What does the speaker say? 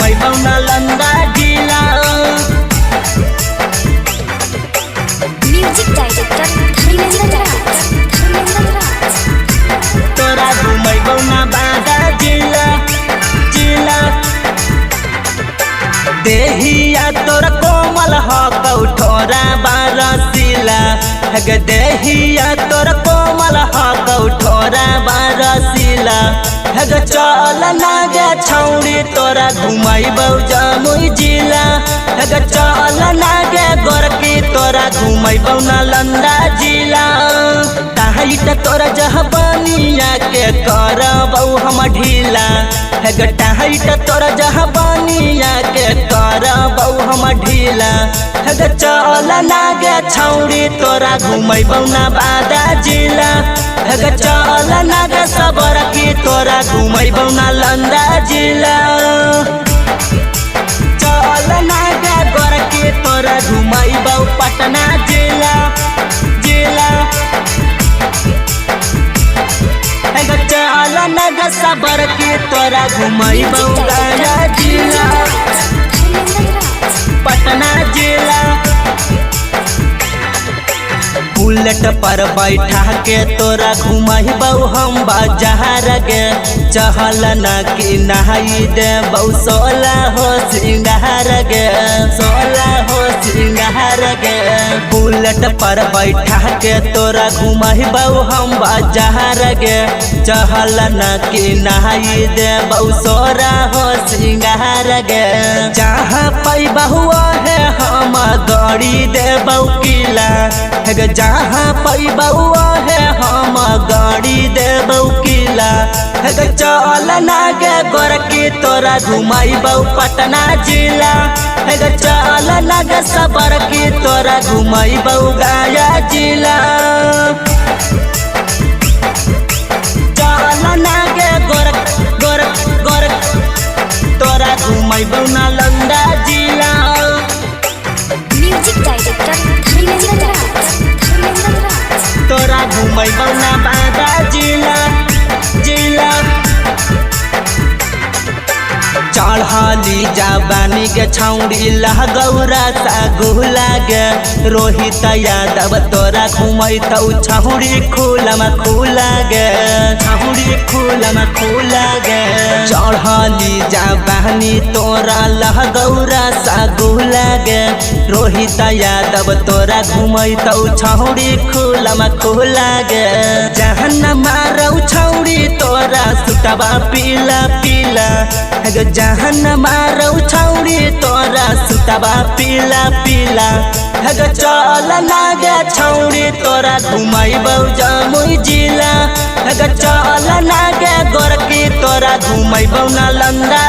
घुमैबौ नालंदा जिला। Music director Dharmendra राज, धर्मेंद्र राज। तोरा घुमैबौ नवादा जिला जिला। देहिया तोर कोमल हकौ ठोरा बारसिला गे, देहिया तोर कोमल हकौ ठोरा बारसिला गे। चल ना गे छौड़ी तोरा घुमैबौ जमुई जिला गे, चल ना गे गोरकी तोरा घुमैबौ नालंदा जिला। टाइट तोरा जहबानिया के करबौ हम ढीला गे, टाइट तोरा जहबानिया के करबौ हम ढीला गे। चल ना गे छौड़ी तोरा घुमैबौ नवादा जिला गे, चल ना गे सबर की तोरा घुमैबौ नालंदा जिला। चल ना गे गोरकी तोरा घुमैबौ पटना जिला जिला चल ना गे सबर की तोरा घुमैबौ म्यूजिक गया डायरेक्टर जिला धर्मेंद्र राज, धर्मेंद्र राज। पटना जिला। बुलेट पर बैठा के तोरा घुमैबौ हम बाजार गे, चहल ना कि नहाई देबौ सोला हो सिंगार गे, सोला हो सिंगार गे। बुलेट पर बैठा के तोरा घुमैबौ हम बाजार गे, चहल ना कि नहाई देबौ सोरा हो सिंगार गे। जहाँ पैबहु है हम गाड़ी देबौ किला गे, जहाँ पैबहु है हम गाड़ी देबौ किला गे। चल ना गे गोरकी तोरा घुमैबौ पटना जिला गे, चल ना गे सबर की तोरा घुमैबौ गया जिला। चल ना गे गोरक गोरक गोरक तोरा घुमैबौ नालंदा जिला। म्यूजिक डायरेक्टर धर्मेंद्र राज, धर्मेंद्र राज। तोरा घुमैबौ नवादा जिला जिला। चढ़ली जवानी के छौड़ी लगौरा सागु लागे, रोहित यादव तोरा घुमैतौ छौड़ी खुलमा खुला गे, छौड़ी खुलमा खुला गे। चढ़ली जवानी तोरा लगौरा सागु लागे, रोहित यादव तोरा घुमैतौ छौड़ी खुलमा खुला गे। जहन मारौ छौड़ी तोरा सुटबा पीला पीला गे, जहन मारौ छौड़ी तोरा सुतबा पीला पीला गे। चल ना गे छौड़ी तोरा घुमैबौ जमुई जिला गे, चल ना गे गोरकी तोरा घुमैबौ नालंदा